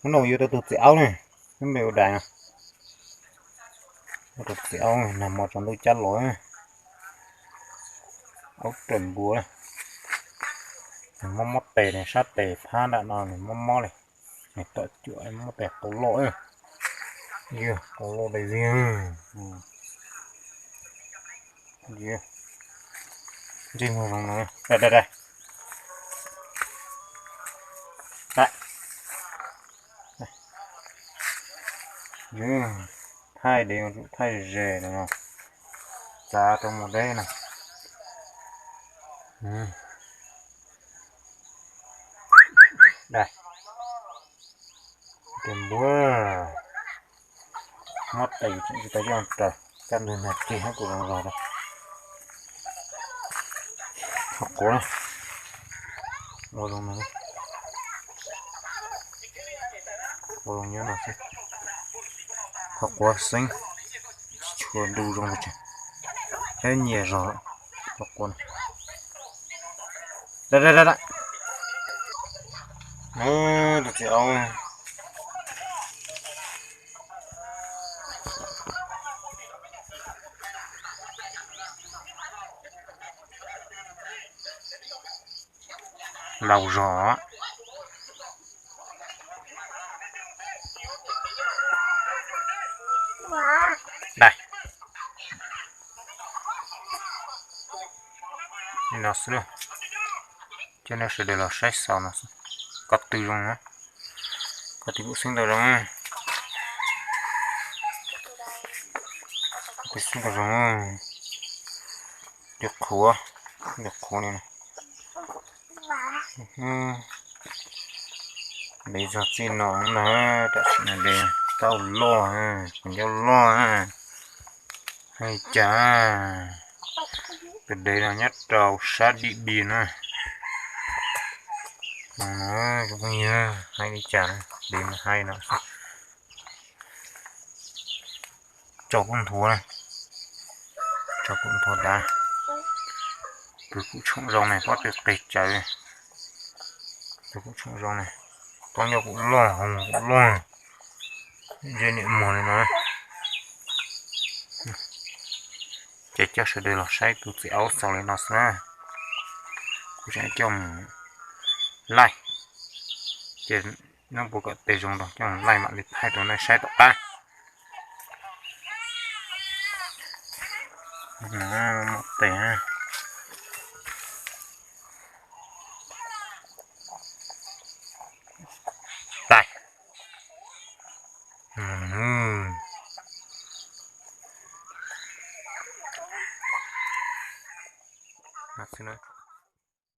Hnub no yuav tau tus txiv aub ne, nyob npe ua dais no. Tus txiv aub nag hmo tsaus ntuj cab los, aub raws npua. Nws mob mob tes, nws sab tes phab nram no nws mob mob li. Nws tom cuam mob tes qau loj, yog qau loj dai vig. Ntsej muag zoo no, da da da. Thaij dev, thaij ze no, txav rau mus deb no. Dais, tus npua mob tes tseem tsis tau coj raws, kaj ntug nag ris hab kuv zoo zog rau. Qhov quav, ua zoo no, ua zoo nyob no xwb. Qhov quav xeeb, tsis tshua du zoo li, nyiam zog qhov quav. Da da da da. Tus txiv aub laus zog. Dais, li no xwb, coj nej sawv daws los saib xaus no xwb. Koj tw zoo na, koj tw kuj xeeb tau zoo, koj tw xeeb tau zoo. Cov qhuav, cov qhuav li no. Dev zog txij no na, tam sim no dev tau loj, qhov ncauj loj. Hais li cas, tus dev no nyob rau sab Dim Div na. Zoo phooj ywg, hais li cas, dev no hais no. Tso kuj nthuav, tso kuj nthuav tas. Tus kuj tshoom zoo ne, pob tw qis tsawv. Tus kuj tshoom zoo ne, pob ncauj kuj loj, hoo kuj loj, ze niam muag li no. Ces coj sawv daws los saib tus txiv aub xaus li no xwb na. Kuv tseem coj mus laij, ces nub puas kom tes zoo rau coj mus laij mam li thaij rau nej saib tom qab. Tes tais. Xwb na.